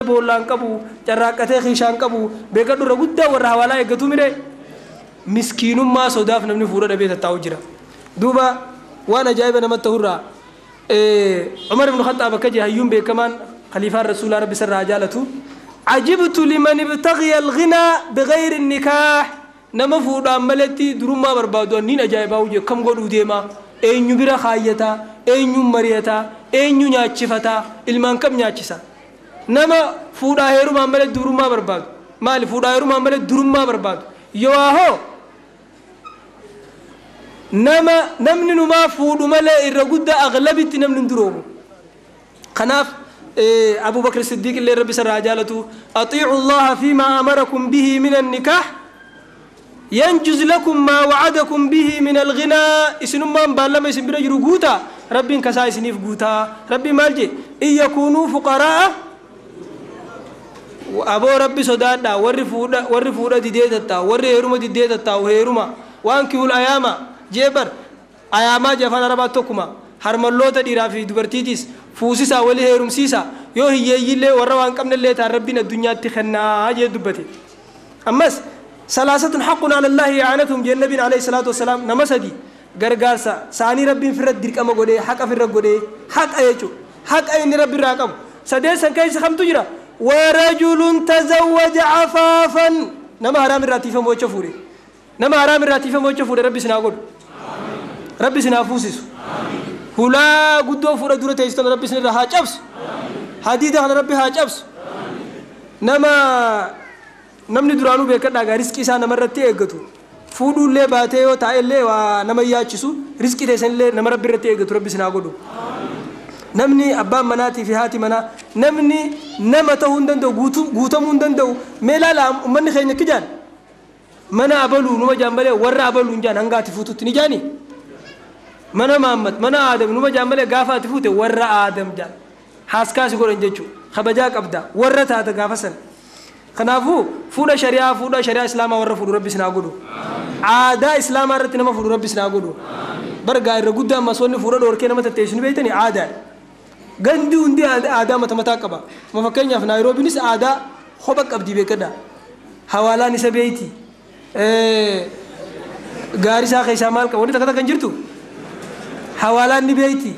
Boollaan qabu, carraaqqatee kiishaan qabu, beekadhu irra guddaa warra hawaalaa eeggatu mire. Miskiinummaa sodaaf namni fuudha dhabee tattaa'u jira. Duuba waan ajaa'iba namatti ta'urraa Umar ibn Khaxaab akka jee, hayyuun beekamaan, khaliifaan Rasuulaa, Rabbi isarraa jaalatu: "عجبت لمن ابتغي الغنى بغير النكاح." Nama fuudhaan maletti durummaa barbaadu anniin ajaa'ibaa hojii akkam godhuu deema? Eenyu bira kaayyataa? Eenyuun mari'ataa? Eenyu nyaachifataa? Ilmaan kam nyaachisa? Nama fuudhaa heerumaan malee durummaa barbaadu, maali fuudhaa heerumaan malee durummaa barbaadu? Yoo hoo nama namni numaa fuudhu malee irra guddaa aglabitti namni hin duroomu. Kanaaf Abu Bakr Siddiq illee, Rabbi isarraa jaalatu: "أطيعوا الله فيما أمركم به من النكاح ينجز لكم ما وعدكم به من الغنى." Isinummaan baallama isin bira jiru guutaa, Rabbiin kasaa isiniif guutaa. Rabbiin maal jee? "إن يكونوا فقراء." Aboo, Rabbi sodaadha. Warri fuudha didee tattaa, warri heeruma didee tattaa'u, heeruma. "وأنكحوا الأيامى" jee bar. Ayaamaa jee afaan Arabaa tokkuma. Harmalloota dhiiraa fi dubartiitis fuusisaa, walii heerumsiisa. Yoo hiyyeeyyiillee, warra waan qabnellee ta'an, Rabbiin addunyaatti kennaa jee dubbate. Ammas "ثلاثة حق على الله إعانتهم" jee Nabiin عليه الصلاة والسلام. Nama sadi gargaarsa saanii Rabbiin firra dirqama godhee, haqa firra godhee, haqa jechuudha, haqa inni Rabbi irraa qabu. Sadeen san keessa kamtu jira? "ورجل تزوج عفافا." Nama haraam irraa tiifamu jecha fuudhe. Nama haraam irraa tiifamu jecha fuudhe Rabbi isinaa godhu, Rabbi isinaa fuusisu. Hulaa guddoo fuudha dura teessitan Rabbi isinirraa haa cabsu, hadiida kana Rabbi haa cabsu. Nama namni duraanuu beekadhaa gaa, riskii isaa namarratti eeggatu fuudhuullee baatee yoo taa'ellee waa nama yaachisu. Riskii teessanillee nama Rabbi irratti eeggatu Rabbi isinaa godhu. Namni abbaan manaatii fi haati manaa namni nama ta'uu hin danda'u, guutamuu hin danda'u. Mee ilaala, ummanni keenya kijaan mana abaluu numa jaan malee warra abaluu hin jaan. Hanga ati fuututti ni jaani mana Mahammad, mana Aadam numa jaan malee, gaafa ati fuute warra Aadam jaan haaskaasi godhan jechuu. Kabajaa qabda, warra taata gaafa san. Kanaafuu fuudha shari'aa, fuudha shari'aa Islaamaa warra fuudhu Rabbi isinaa godhu. Aadaa Islaamaa irratti nama fuudhu Rabbi isinaa godhu. Bargaa irra guddaa ammas wanni fuudha dhoorkee nama tatteessinu beeytanii aadaadha. Gandi hundi aadaa mata mataa qaba. Ma fakkeenyaaf Naayiroobiinis aadaa kopha qabdi, beekadha. Hawaalaan isa beeyti. Gaarii isaa keessaa maal qaba? Wanni takka takka hin jirtu. Hawaalaan ni beeyti.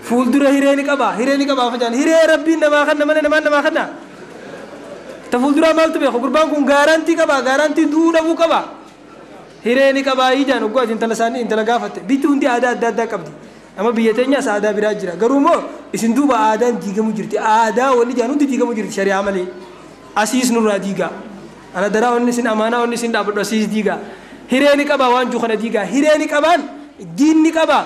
Fuuldura hiree ni qaba, hiree ni qaba. Afaan hiree Rabbiin namaa kanna malee namaan namaa kanna. Ta fuulduraa maaltu beeku? Gurbaan kun guarantee qaba, guarantee du'uu dhabuu qaba. Hiree ni qaba ijaan oggaa intala isaanii intala gaafatte. Biyyi hundi aadaa adda addaa qabdi. Amma biyya teenyaas aadaa biraa jira. Garuu immoo isin duuba aadaan diigamu jirti. Aadaa wanni jaan hundi diigamu jirti shari'aa malee. Asiis nurraa diigaa. Ana daraa wanni isin amaanaa wanni isin dhaabbadhu asiis diigaa. Hiree ni qaba waan jiru kana diigaa. Hiree ni qabaan, diin ni qaba,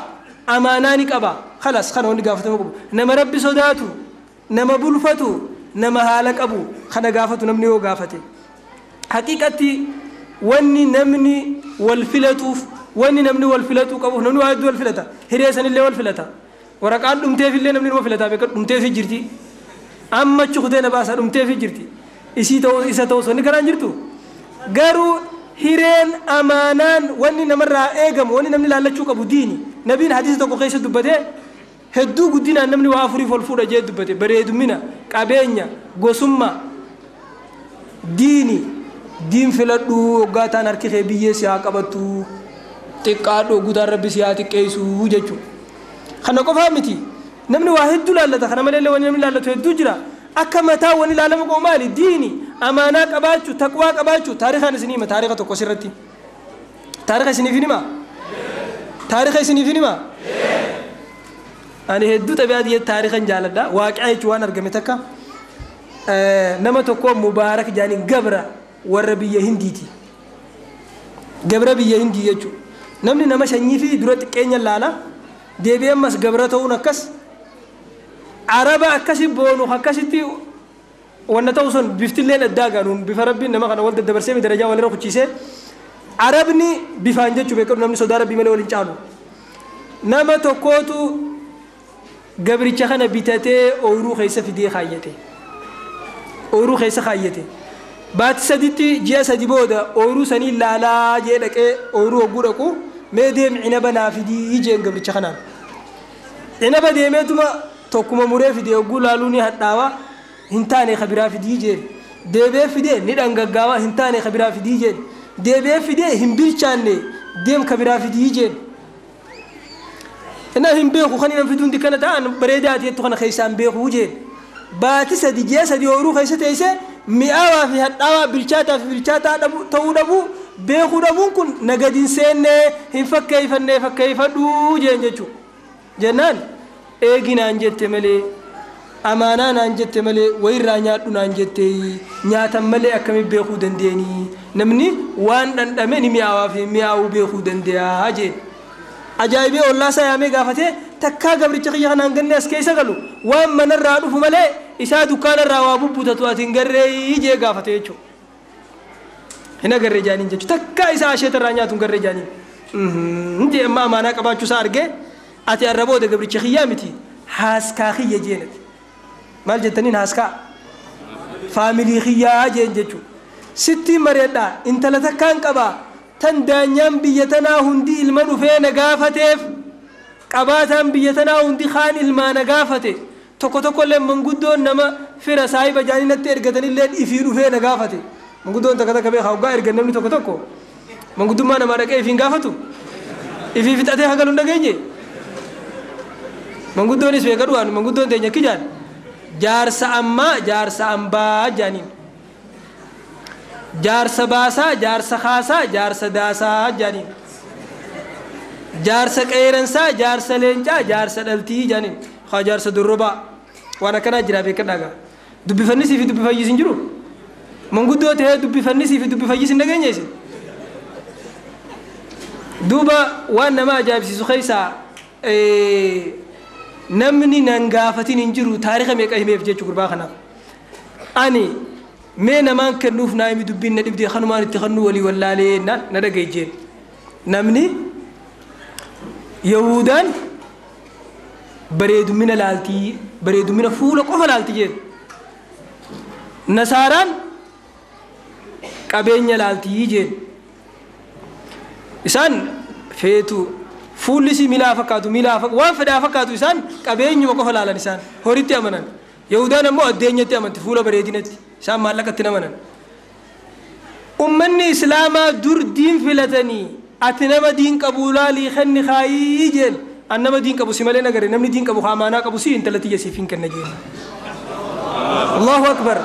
amaanaa ni qaba. خلاص, kana wanni gaafatama qabu. Nama Rabbi sodaatu, nama bulfatu, nama haala qabu kana gaafatu namni yoo gaafate. Haqiiqatti wanni namni wal filatuuf, wanni namni wal filatuu qabuuf, namni waa hedduu wal filata. Hiree sanillee wal filata. Waraqaan dhumteefillee namni numa filataa, beekan dhumteefi jirti. Amma achi kutee na baasa, dhumteefi jirti. Isii ta'uu isa ta'us wanni kanaan jirtu. Garuu hireen, amaanaan, wanni namarraa eegamu, wanni namni laallachuu qabu diini. Nabiin hadiisa tokko keessa dubbatee, hedduu guddinaan namni waa afuriif ol fuudha jee dubbate: bareedumina, qabeenya, gosummaa, diini. Diin filadhu hoggaa taan harki kee biyyee si haa qabattu, xiqqaadhu hoggutaan Rabbi si haa xiqqeessuu jechuudha. Kana qofaa miti, namni waa hedduu laallata. Kana malee wanni namni laallatu hedduu jira. Akka mataa wanni laalamu qabu maali? Diini, amaanaa qabaachuu, taqwaa qabaachuu. Taarikaan isinii hima, taarika tokko sirratti. Taarika isiniif hima, taarika isiniif hima. Ani hedduu xabi'aa diyyee taarikan jaaladha. Waaqaa jechuun waan argame takka. Nama tokko Mubaarak jaaniin, gabra warra biyya Hindiiti. Gabra biyya Hindii jechuudha. Namni nama sanyii fi dura xiqqeenya laala, deebi'ee ammas gabra ta'uun akkas Araba akkasi boonu, akkasitti wanna ta'u sun biftilleen addaa gaanuun bifa Rabbiin nama kana wal daddabarsee darajaa walirra kuchiisee. Arabni bifaan jechuu beekamu namni sodaa Rabbii malee waliin caalu. Nama tokkootu gabricha kana bitatee ooyiruu keessa fidee kaayyate. Ooyiruu keessa kaayyate. Baati saditti, ji'a 3 booda ooyiruu sanii laalaa jee dhaqee. Ooyiruu hogguu dhaqu, "Mee deem, cinaba naa fidii," jeen gabricha kanaan. Cinaba deemeetuma tokkuma muree fide. Hogguu laaluu ni hadhaawa. Hin taane kabiraa fidii jeen. Deebi'ee fidee ni dhangaggaawaa hin taane kabiraa fidii jeen. Deebi'ee fidee hin bilchaanne deem kabiraa fidii jeen. Innaa hin beeku kan inni fiduun dikkana ta'an bareedaati jettu kana keessaan beekuu jeen. Baati sadi ji'a sadi ooyiruu keessa teessee mi'aawaa fi hadhaawaa bilchaataa fi bilchaataa ta'uu dhabuu beekuu dhabuun kun nagadi hin seennee hin fakkeeffannee fakkeeffadhuu jeen jechuudha. Jennaan eegi naan jette malee amaanaa naan jette malee wayirraa nyaadhu naan jette nyaatan malee akkamitti beekuu dandeenii namni waan dhandhame ni mi'aawaa fi mi'aawuu beekuu danda'a jeen. Ajaa'ibee ollaa isaa yaamee gaafatee takkaa gabricha kiyya kanaan ganne as keessa galu waan manarraa dhufu malee isaa dukkaanarraa waa bubbutatu ati hin garree jee gaafate jechuudha. Hin agarree jaaniin jechuudha takkaa isaa asheetarraa nyaatu hin garree jaaniin. Jee amma amaanaa qabaachuu isaa argee ati arra booda gabricha kiyyaa miti haaskaa kiyya jeenati. Maal jettaniin haaskaa? Faamilii kiyyaa jeen jechuudha. Sitti mareedhaa intala takkaan qabaa. Tan daanyaan biyya tanaa hundi ilma dhufee na gaafateef qabaataan biyya tanaa hundi kaan ilmaa na gaafate tokko tokkollee manguddoon nama fira saahiba jaaninatti ergatanillee ifii dhufee na gaafate manguddoon takka takka beekaa hoggaa ergan namni tokko tokko manguddummaa namaa dhaqee ifiin gaafatu ifii fixatee hagalu hin dhageenye manguddoonis beeka dhugaan manguddoon teenya akki jaan jaarsa ammaa jaarsa ambaa jaaniin. Jaarsa baasaa jaarsa kaasaa jaarsa daasaa jaaniin. Jaarsa qeeransaa jaarsa leencaa jaarsa dhaltii jaaniin. Haa jaarsa dorrobaa waan akkanaa jira beekadhaa gaa. Dubbifannisii fi dubbifayyis hin jiru. Manguddoo ta'ee dubbifannisii fi dubbifayyis hin dhageenye isin. Duuba waan nama ajaa'ibsiisu keessaa namni nan gaafatin hin jiru taarika meeqa himeef jechuu gurbaa kanaaf. Ani mee namaan kennuuf naa himi dubbiin na dhibdee kanumaan itti kannuu walii wallaalee na dhagaye jeen. Namni Yahudaan bareedumina laaltii bareedumina fuula qofa laalti jeen. Nasaaraan qabeenya laaltii jeen. Isaan feetu fuulli isii milaa fakkaatu milaa waan fedhaa fakkaatu isaan qabeenyuma qofa laalan isaan horitti amanan. Yahudaan ammoo addeenyatti amanti fuula bareedinatti isaan maallaqatti amanan. Ummanni Islaamaa dur diin filatanii ati nama diin qabu laalii kenni kaayii jeen an nama diin qabu si malee nagare namni diin qabu amaanaa qabu si intala tiyya siif hin kenna jeen. Allahu akbar.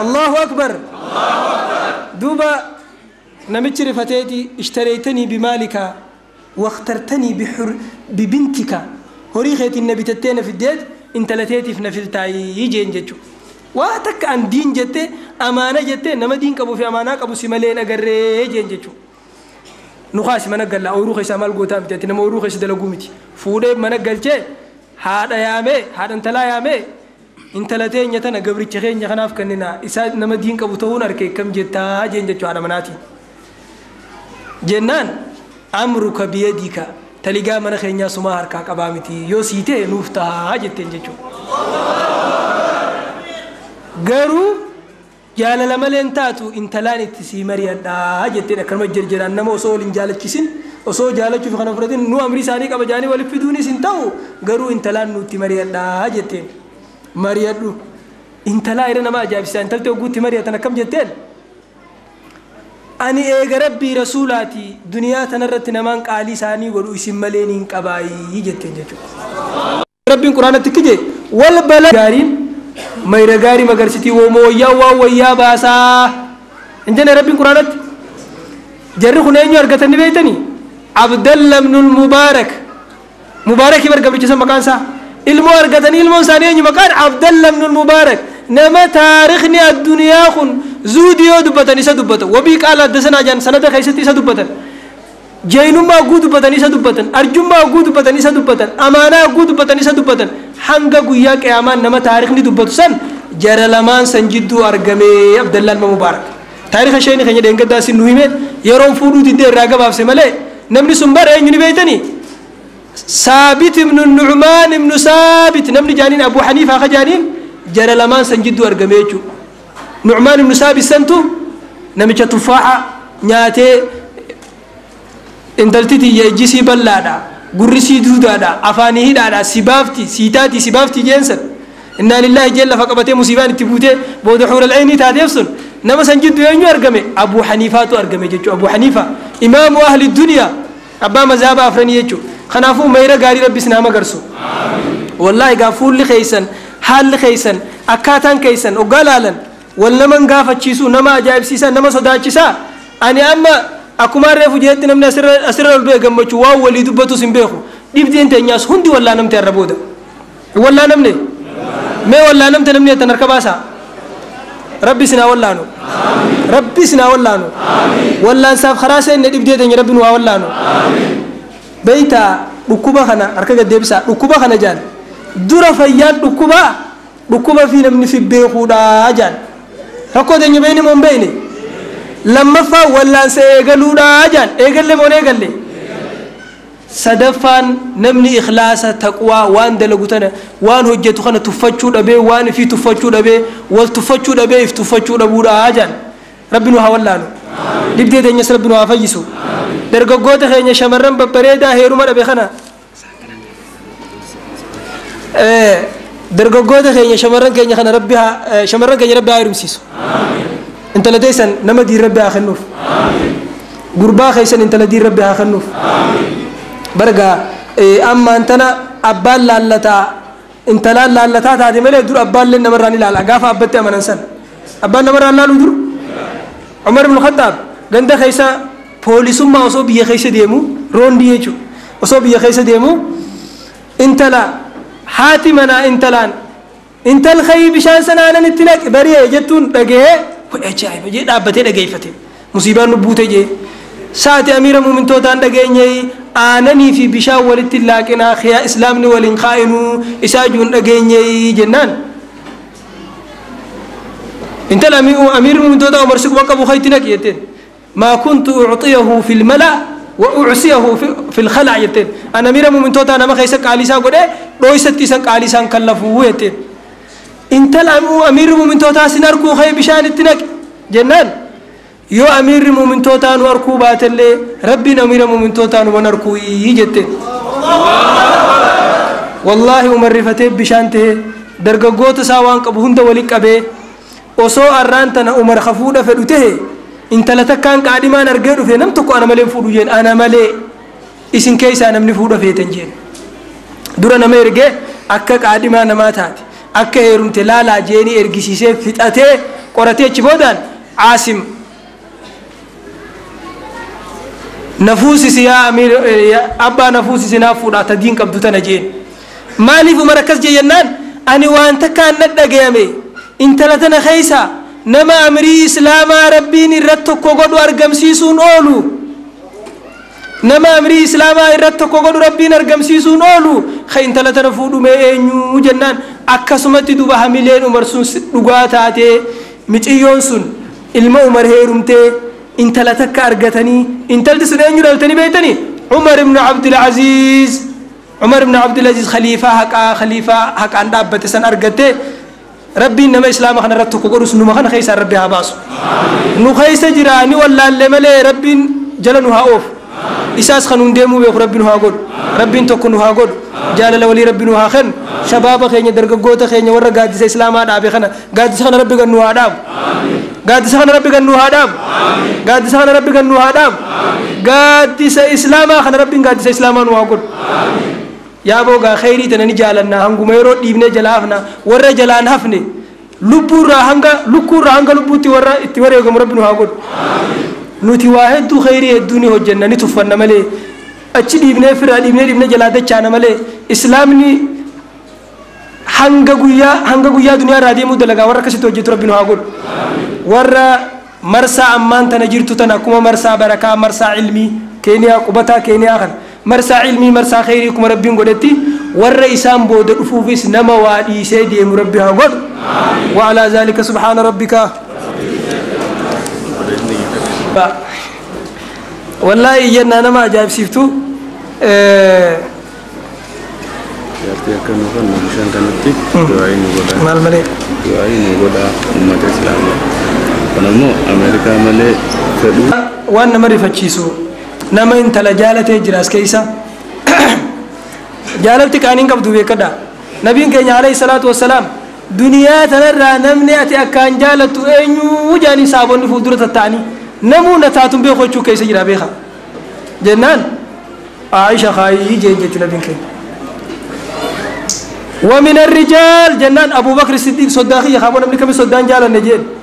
Allahu akbar. Duuba namichi rifateeti ishtareytanii bimaalika wakhtartanii bibintika horii keetiin na bitattee na fiddeet intala teetiif na filtaayii jeen jechuudha. Waa takka an diin jette amaana jette nama diin qabuu fi amaanaa qabu si malee agarree jeen jechuudha. Nu kaasi mana gallaa ooyiruu keessaa maal gootaa miti ati nama ooyiruu keessa dalaguu miti. Fuudhee mana galchee haadha yaamee haadha intalaa yaamee intala teenya tana gabricha keenya kanaaf kenninaa isaa nama diin qabu ta'uun arke akkam jettaa jeen jechuudha haadha manaatiin. Jennaan amruka biyadika taligaa mana keenyaa sumaa harkaa qabaa miti yoo sii ta'e nuuf tahaa jetteen jechuudha. Garuu jaalala malee hin taatu intalaan itti sii mari'adhaa jetteen akkanuma jirjiraan nama osoo waliin jaalachisin osoo jaalachuuf kana fudhatin nu amrii isaanii qaba jaanii waliif fiduunis hin ta'u garuu intalaan nutti mari'adhaa jetteen mari'adhu intalaa irra nama ajaa'ibsiisa intalti ogguutti mari'atan akkam jetteen ani eega rabbii rasuulaati duniyaa tanarratti namaan qaalii isaanii godhu isin malee hin qabaayii jetteen jechuudha. Rabbiin quraanatti kije wal bala gaariin mayra gaarii magarsitii woomoo wayyaa waan wayyaa baasaa hin jenne rabbiin quraanatti. Jarri kun eenyu argatanii beektanii? Abdalla ibnul Mubaarak. Mubaarakii bar gabricha san maqaan isaa. Ilmoo argatanii ilmoon isaanii eenyu maqaan Abdalla ibnul Mubaarak. Nama taarikhni addunyaa kun zuhudii yoo dubbatan isa dubbatan. Wabii qaala adda sanaa jaan sanada keessatti isa dubbatan. Jaynummaa oguu dubbatan isa dubbatan. Arjummaa oguu dubbatan isa dubbatan. Amaanaa oguu dubbatan isa dubbatan. Hanga guyyaa qiyaamaan nama taarikhni dubbatu san jara lamaan san jidduu argamee Abdallah ilma Mubaarak. Taarikha isheen keenya dheengaddaa sin nu hime yeroon fuudhuu diddee irraa gabaabse malee namni sun bara eenyu ni beektanii? Saabit ibnu Nucmaan ibnu Saabit namni jaaniin Abu Haniifaa ka jaaniin jara lamaan san jidduu argame jechuudha. Nucmaan ibnu Saabit santu namicha tuffaaxa nyaatee intalti tiyya ijji sii bal'aadha gurri sii duudaadha afaanii hidhaadha si baafti sii taati si baafti jeensan Innaa lillaahi jee lafa qabatee musiibaan itti buutee booda xuural aynii taateef sun nama san jiddu eenyu argame? Abuu Haniifaatu argame jechuudha. Abuu Haniifa imaamu ahli duniyaa, abbaa mazaaba afranii jechuudha. Kanaafuu mayra gaarii Rabbis nama garsu. Wallaahi gaa fuulli keeysan, haalli keeysan, akkaataan keeysan oggaa laalan wal naman gaafachiisu, nama ajaa'ibsiisaa, nama sodaachisaa. Ani amma akkuma reefu jeetti namni asirra ol ba'e gammachuu waan walii dubbatus hin beeku. Dhibdeen teenyaas hundi wallaa namte irra booda wallaa namne mee wallaa namte namni jettan harka baasaa. Rabbi isin haa wallaanu, Rabbi isin haa wallaanu. Wallaansaaf karaa seenne dhibdee teenya Rabbi nu haa wallaanu. Beeytaa, dhukkuba kana harka gad deebisaa. Dhukkuba kana jaan dura fayyaan dhukkuba dhukkuba fi namni fi beekuudha jaan. Rakkoo teenya beeyni moo hin beeyne? Lammaffaa wallaansa eegaluudha jaan. Eegalle moo hin eegalle? Sadaffaan namni ikhlaasa, taqwaa, waan dalagu tana, waan hojjetu kana tuffachuu dhabee, waan ifii tuffachuu dhabee, wal tuffachuu dhabee, if tuffachuu dhabuudha jaan. Rabbi nu haa wallaanu, dhibdee teenyas Rabbi nu haa fayyisu. Dargaggoota keenya shamarran babbareedaa heeruma dhabe kana, dargaggoota keenya, shamarran keenya kana Rabbi haa, shamarran keenya Rabbi haa heerumsiisu. Intala teessan nama diin Rabbi haa kennuuf, gurbaa keessan intala diin Rabbi haa kennuuf. Bargaa ammaan tana abbaan laallataa intalaan laallataa taate malee dur abbaan leen namarraa ni ilaala. Gaafa abbatti amanan san abbaan namarraa laalu. Dur Umar ibn Khattaab ganda keessa poolisummaa osoo biyya keessa deemu, roondii jechuudha, osoo biyya keessa deemu intala haati manaa intalaan intal kayii bishaan sana aanan itti naqi bari'ee jettuun dhagahee, ajaa'iba jee dhaabbatee dhageeffate. Musiibaan nu buute jee. Saati amiira muumintootaan dhageenye aananii fi bishaan walitti laaqinaa khiyaa islaamni waliin kaa'inuu isaa juun dhageenye jennaan, intala amiirri muumintootaa Umar si quban qabu itti naqi jetteen. ما كنت أعطيه في الملأ وأعصيه في الخلع jetteen. أنا أمير muumintootaa nama keessa qaalii isaa godhee dhooysatti isan qaalii isaan kallafuu jetteen. Intala amiirri muumintootaa sin arkuu kee bishaan itti naqi jennaan, yoo amiirri muumintootaa nu arkuu baatellee Rabbiin amiira muumintootaa numan arkuu jetteen. Wallaahi Umar rifatee bishaan tahee dargaggoota isaa waan qabu hunda wali qabee. Osoo arraan tana Umar hafuudha fedhu tahe, intala takkaan qaadhimaan argee dhufe, nam tokko ana malee fuudhu jeen. Ana malee isin keessaa namni fuudha feetan jeen. Dura nama ergee akka qaadhimaa namaa taate akka heerumte laalaa jeenii ergisiisee fixatee qoratee achi boodaan Aasim nafuusisi, yaa amiir abbaa nafuusisi, naaf fuudha ta diin qabdu tana jeen. Maaliif Umar akkas jee jennaan, ani waan takkaan nadhagayame, intala tana keessa nama amirii islaamaa Rabbiin irratti tokko godhu argamsiisuun oolu, nama amirii islaamaa irratti tokko godhu Rabbiin argamsiisuun oolu ka intala tana fuudhumee eenyu jennaan, akkasumatti duba hamileen Umar sun dhugaa taatee miciyyoon sun ilma Umar heerumtee intala takka argatanii. Intalti sun eenyu dhaltanii beektanii? Umar ibn Abdul Aziz. Umar ibn Abdul Aziz khaliifaa haqaa, khaliifaa haqaan dhaabbate san argatte. Rabbiin nama islaama kana irratti tokko godhus numa kana keessaa Rabbi haa baasu. Nu keessa jira ni wallaalle malee Rabbiin jala nu haa oofu. Isaas kan nun deemuu beeku Rabbi nu haa godhu. Rabbiin tokko nu haa godhu, jaalala walii Rabbi nu haa kennu. Shabaaba keenya, dargaggoota keenya warra gaaddisa islaamaa dhaabe kana, gaaddisa kana Rabbi gan nu haa dhaabu. Gaaddisa kana Rabbi gan nu haa dhaabu. Gaaddisa kana Rabbi gan nu haa dhaabu. Gaaddisa islaamaa kana Rabbiin gaaddisa islaamaa nu haa godhu. Yaa boogaa kheyrii tana ni jaalanna, hanguma yeroo dhiibnee jalaa hafna. Warra jalaan hafne, lubbuurraa hanga lukkuurraa hanga lubbuutti warra itti wareegamu Rabbi nu haa godhu. Nuti waa hedduu, kheyrii hedduu ni hojjenna, ni tuffanna malee, achi dhiibnee firraa dhiibnee dhiibnee jalaa dachaana malee, islaamni hanga guyyaa duniyaa irraa deemuu dalagaa. Warra akkasitti hojjetu Rabbi nu haa godhu. Warra marsaa ammaan tana jirtu tana akkuma marsaa barakaa, marsaa ilmii Keeniyaa, qubataa Keeniyaa kana, marsaa ilmii, marsaa kheyrii kuma Rabbiin godhetti, warra isaan booda dhufuufis nama waa dhiisee deemu Rabbi haa godhu. وعلى ذلك سبحان ربك. والله iyyannaa nama ajaa'ibsiiftu. Jaartii akka nu kennu bishaan kanatti du'aa'ii nu godhaa. Maal malee? Du'aa'ii nu godhaa uummata islaamaa. Kun ammoo Ameerikaa malee fedhuu. Waan nama rifachiisu, nama intala jaalatee jira as keessa. Jaalalti qaaniin qabdu beekadha. Nabiin keenya alayhi salaatu wassalaam Duniyaa tanarraa namni ati akkaan jaalattu eenyu jaanii saabonni fuuldura tatta'anii namuu na taatun beeku jechuu keessa jira beeka jennaan Aisha kaayii jeen jechuu nabiin keenya. ومن الرجال جنان أبو بكر الصديق صداقية خابونا من كم صدان جالا نجين.